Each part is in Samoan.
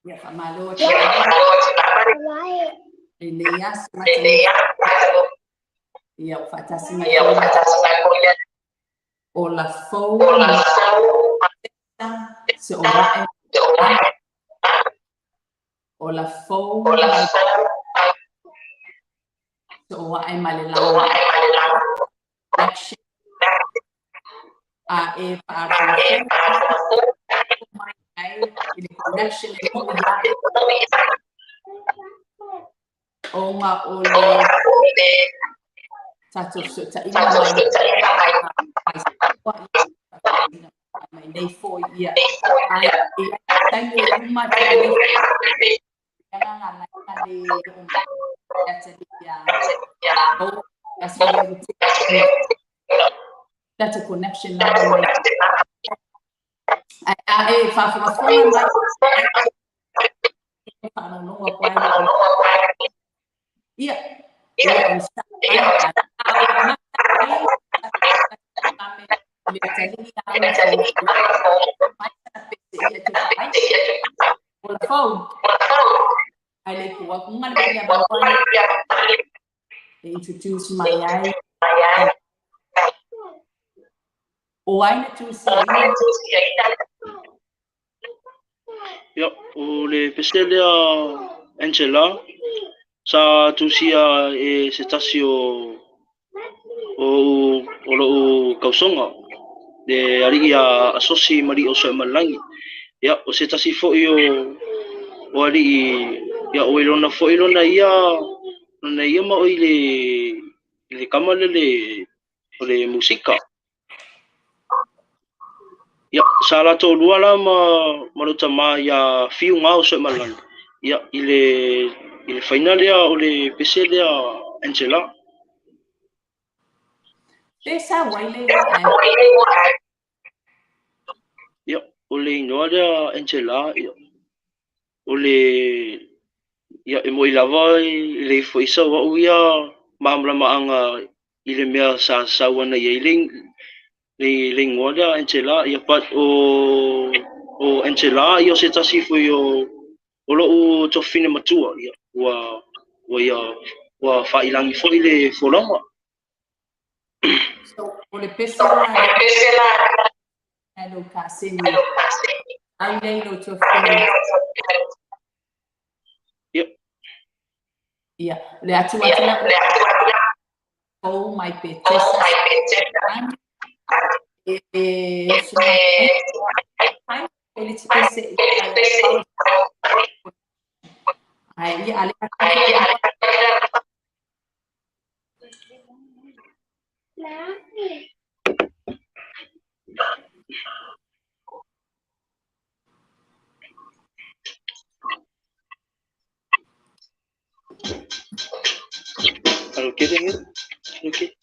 Ia whamalo atu e nei aso ia o whaatasi mai o la fou se o rae o la fou se o rae ma le lau a e whaafo mai ai i le connection e ho ia o ngā o le tātou so ta ina mai nei fo ia ai tangi uma te nga la le that's a connection ai e fa fa fa ia introduce my ai o ai na tu si ia o le pese Angela sa tusia e se tasi o lou kausonga le alii a asosi ma alii o Soemalangi ia o se tasi fo'i o alii ia o lona fo'i lona ia ma o i le kama le o le musika ia sa latou lua la ma lo tama ia fiu ngao Soemalangi ia i le faina lea o le pese lea Angela. Pesa waile ia o le inoa lea Angela ia o le ia e moi lava i le ifo isa wau ia maamlamaanga i le mea sa sauana ia i le ingoa lea Angela ia pat o Angela ia o se tasi foi o lou tofine matua ia ua ia ua failangi foi le folonga. So o le pese la lo kaseni ai nei lo tofine ia ia le atu atu o mai petesa e ele te pese ai ale Alo quieren ir? Okay.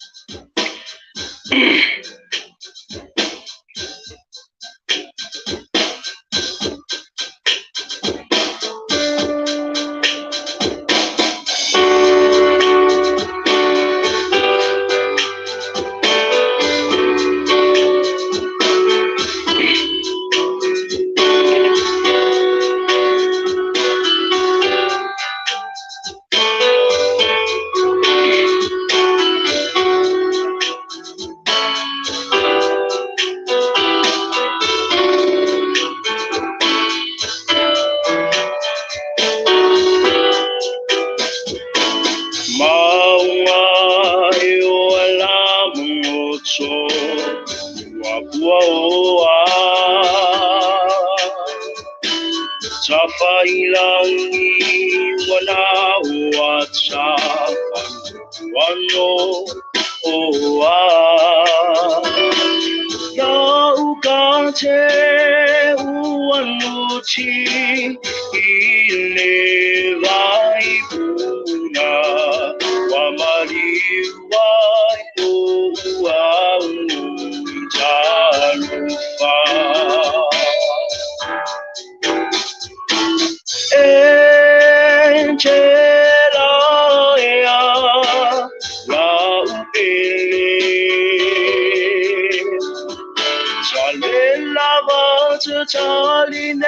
子这里内，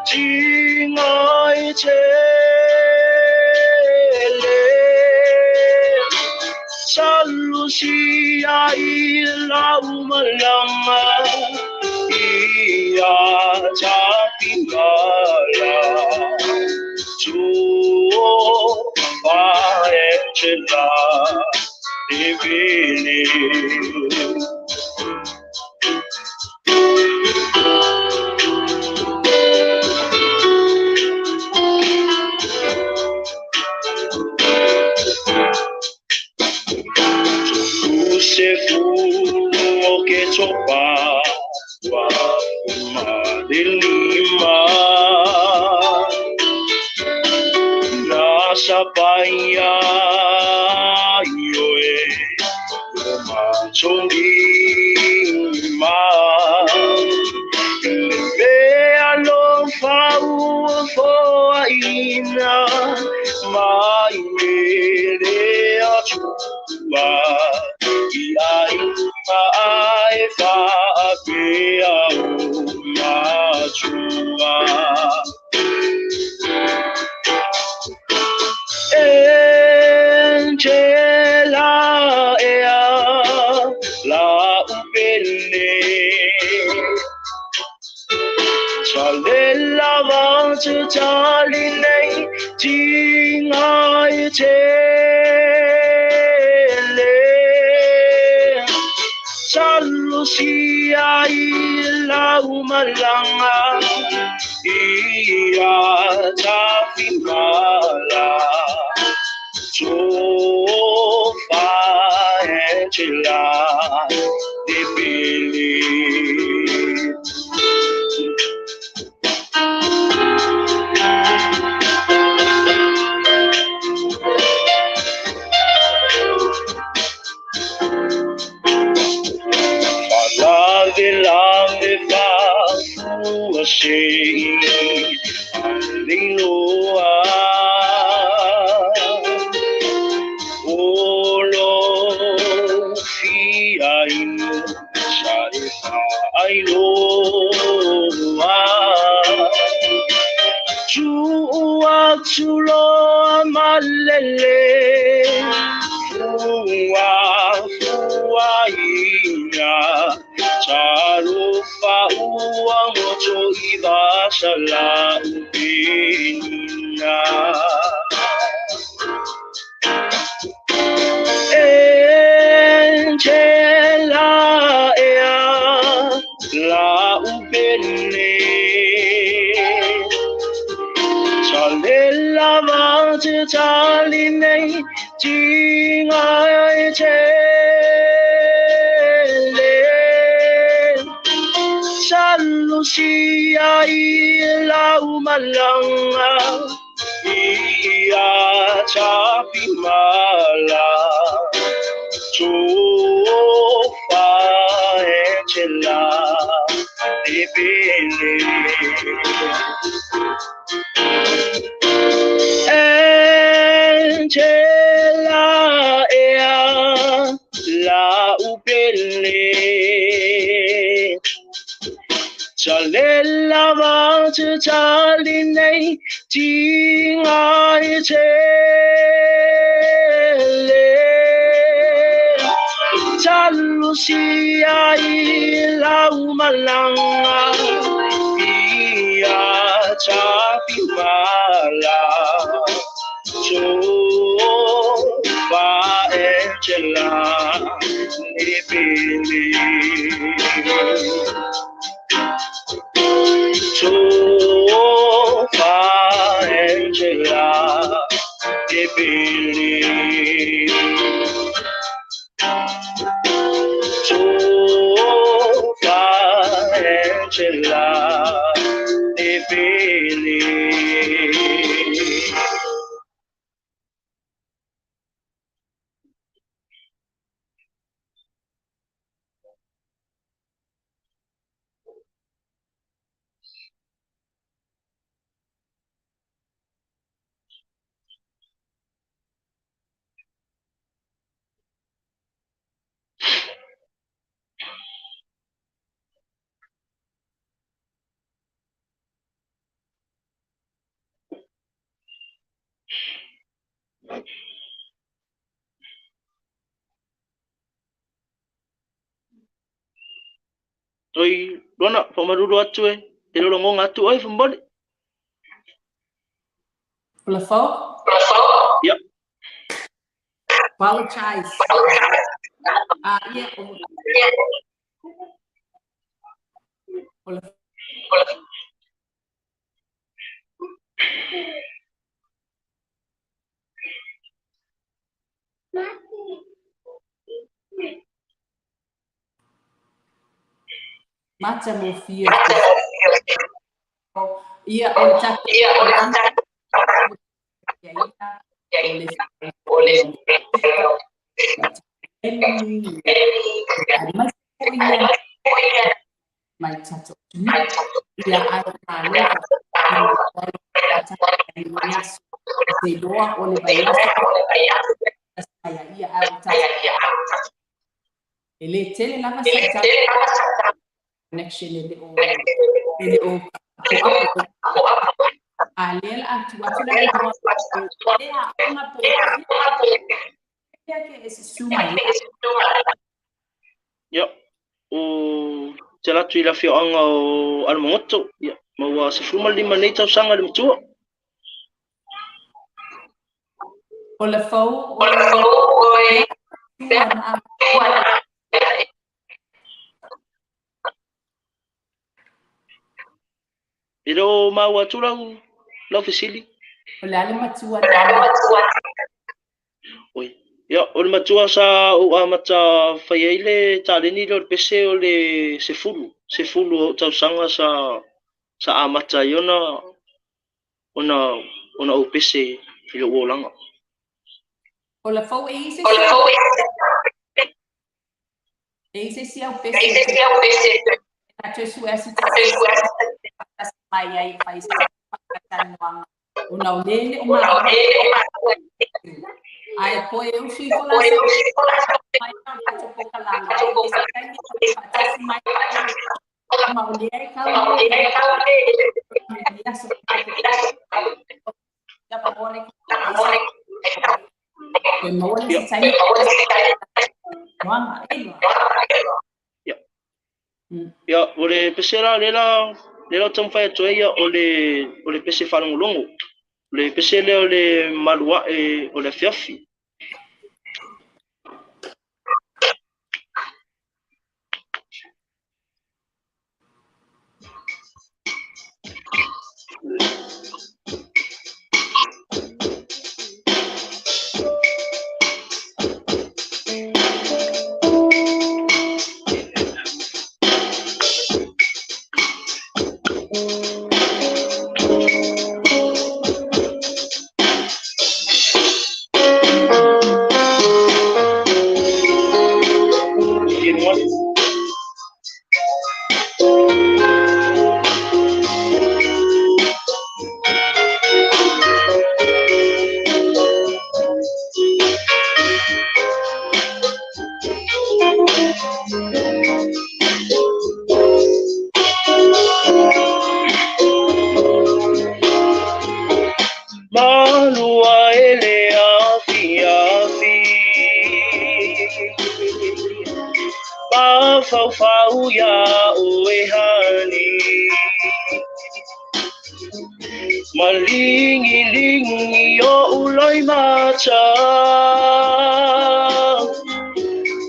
敬爱这里，萨鲁西亚伊拉乌马朗啊，伊呀扎比马拉，主发恩之拉，你比利。Sefu ke chopa wa ma lima na sapaya yoe ma chongi ma le alo fa u fo ina mai le atua ia ai fa pe au matua Angela ea la upele Chalela wang zhi chali nei jing ai che Lucia ila umalanga ia tafimala sofa angela de pele. Lave fa fu sei aleloa olo fi ainu sa e fa ailoa tua tuloa malele fua fua ina Charufa ua moto iwa sala upina Angela ea la upene Chalela wang zhi chali nei jing ai che Lucia ila umalanga ia chapimala sofa angela debele Angela ea la upele Chalela wang zhi chali nei jing ai che le Chalucia ila umalanga ia chapimala sofa angela nebele Sofa Angela Debele Sofa Angela Debele. Toi lona faamalulu atu e e lologoga atu oe fomole. O le fau? Ia. Apologize. Ia, o le mata mo fia. Ia, o le tatou mai tatou ia ai se loa o le vaiaso ia ai tatou e le tele lava sa connection e le o a lea la atu atu la le a ona po ia ke e se su mai. Ia o te latu i le afioaga o Alamagoto, ia ma ua 15 nei tausaga le matua. O le fau o e le o maua atu lau fesili. O le ale matua. Oi. Ia, o le matua sa ou amata fai ai le taleni lea o le pese o le 10. 10 o tausaga sa amata ai ona ou pese i lou olaga. O le fau e ise e ise au pese. A te su asi mai ai fai se o na o lele o ma ai po e usi ko la mai na to po kala ai mai ma o le ai ka o le ya so ya pa bone e mo le sai wa e lo. Ya. Ya, o le pese la le la le la taumafai atu ai ia o le pese faalogologo. O le pese lea o le maluae o le afiafi. Malua ele afi afi Pa fau fau ya oe hani Malingi lingi o ulai mata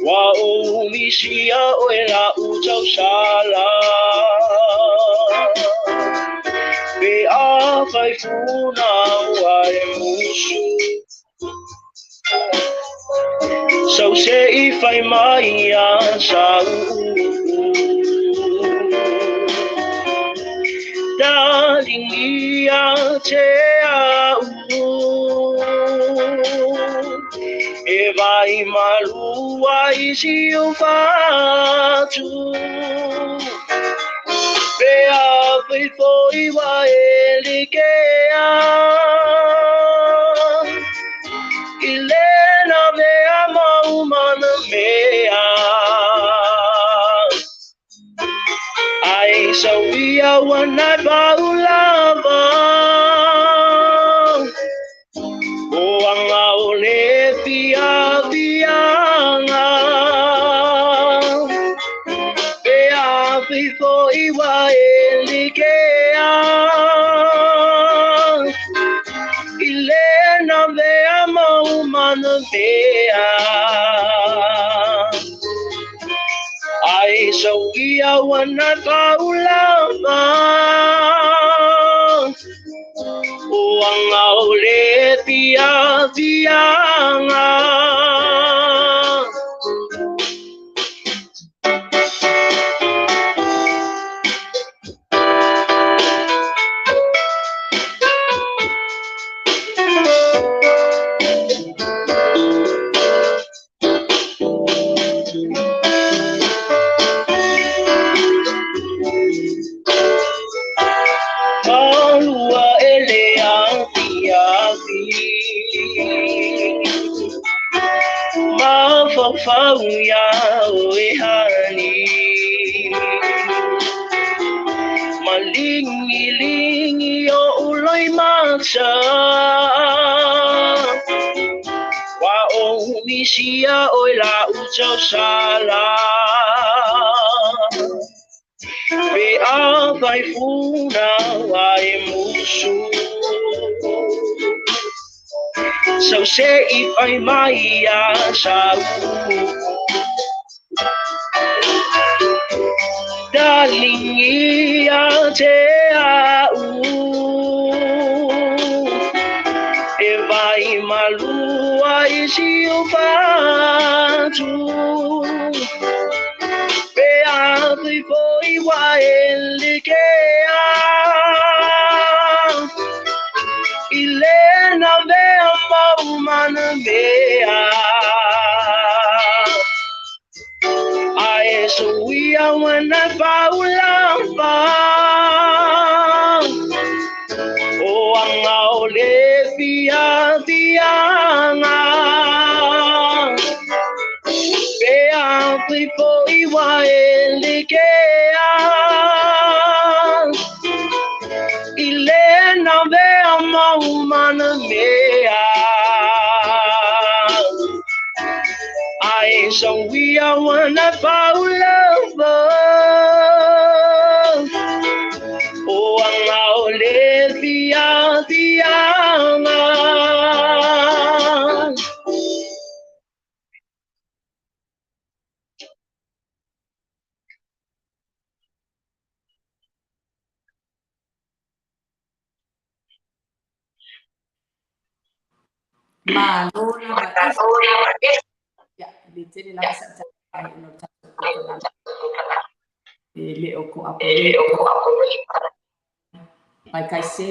Wa o misia oe la utau sala Pe a fai funa ua e musu Sau se i fai mai a sa uu Darling ia te au E vai malua i si o fatu Pe a fai foi wa e like a I lena vea mau mana mea Ai sau ia wana paulava O anga fifo iwa e likea ile na vea maumana mea ai sauia wana paulama uanga ole pia pianga. Fauya oehani malingi-lingi o uloi maksa wa o misia oi la uto sala pe a vai funa wa e musu so se i pai mai a sa darling ia te au e vai malua i si o fatu pe a te foi wa e likea ile na vea maumana mea ae suia wana paulapa o anga ole pia pianga pea pipo iwa e likea ile na vea maumana mea ae sauia wana paulapa o anga ole pia pianga. Malo na ba ya le la sa ta no ta e le o ko apo mai kai se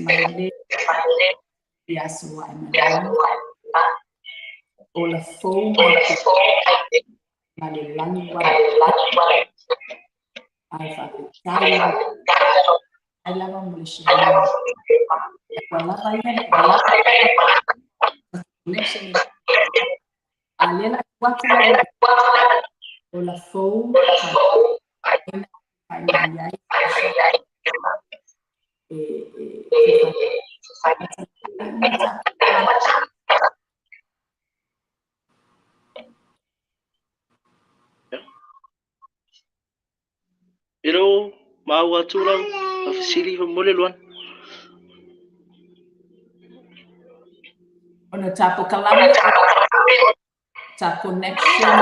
mai le ya so ai ma o la fo mai le langi wa ai fa tai ai lava mo le shi wala wala connection alela watu o la fo ai mai e Hello, maua tulau, afisili mole luan. Ono tapo kalama ta connection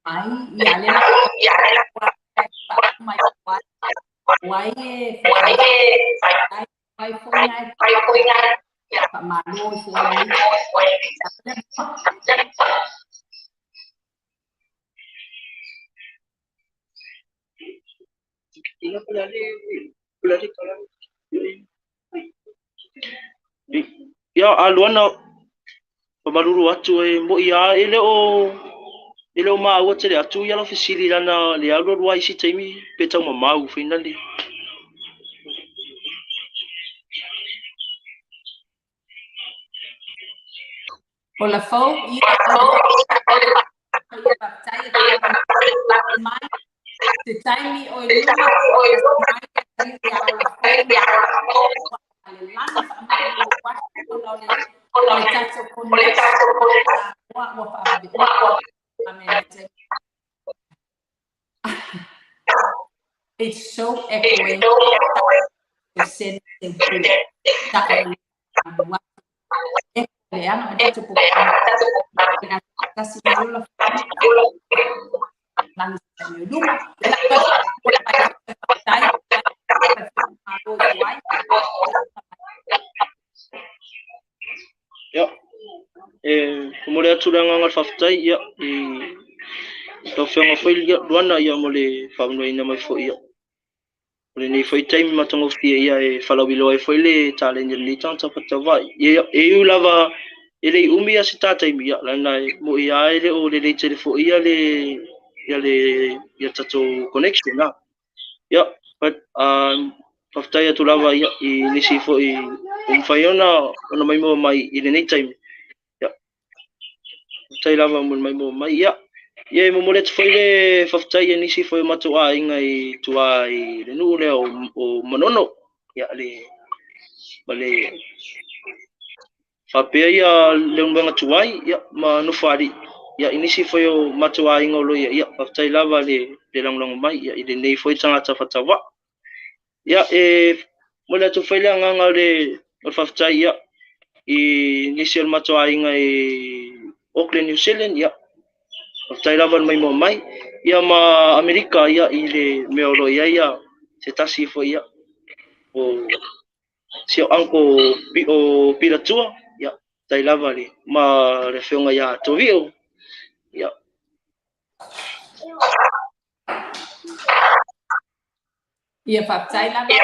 mai ia le mai wai wai foi ngai pa malo foi Tinggal pelari kalau ya aluana pamaruru atu e mo ia ele o maua tele atu ia la fisili lana le alu alu ai si taimi pe tau mamau finally. O la fo ia mai te taimi o luma It's so echoing. Ia, e momoli atu le agaga o le faafetai ia i lau Afioga foi ia Luana ia mo le faaunoaina mai foi ia o lenei foi taimi matagofie ia e falauiloa ai foi le taleni a lenei tagata faatauvaai. Ia, e ui lava e le i umi ia se ta taimi ia lana e mo'i lava e le o lelei tele foi ia le ia le ia tatou connection la. Ia, but faafetai atu lava ia i nisi foi ua mafai ona maimoa mai i lenei taimi. Ia, faafetai lava mo le maimoa mai. Ia, ia e momoli atu foi le faafetai i nisi foi o matou aiga i tua i le nuu lea o Manono. Ia, le ma le faapea ia Leulumoega tuai ia ma Nofoalii. Ia, i nisi foi o matou aiga o lo o ia, ia, faafetai lava le lagolago mai ia i lenei foi tagata faatauvaa. Ia, e momoli atu foi le agaga o le faafetai ia i nisi o le matou aiga i Auckland, New Zealand, ia, faafetai lava le maimoa mai. Ia ma Amerika ia i le mea o lo o i ai ia se tasi foi ia o si o uncle o Piratua, ia, faafetai lava le ma le afioga ia Tovio. Ia. Ia faafetai lava. Ia.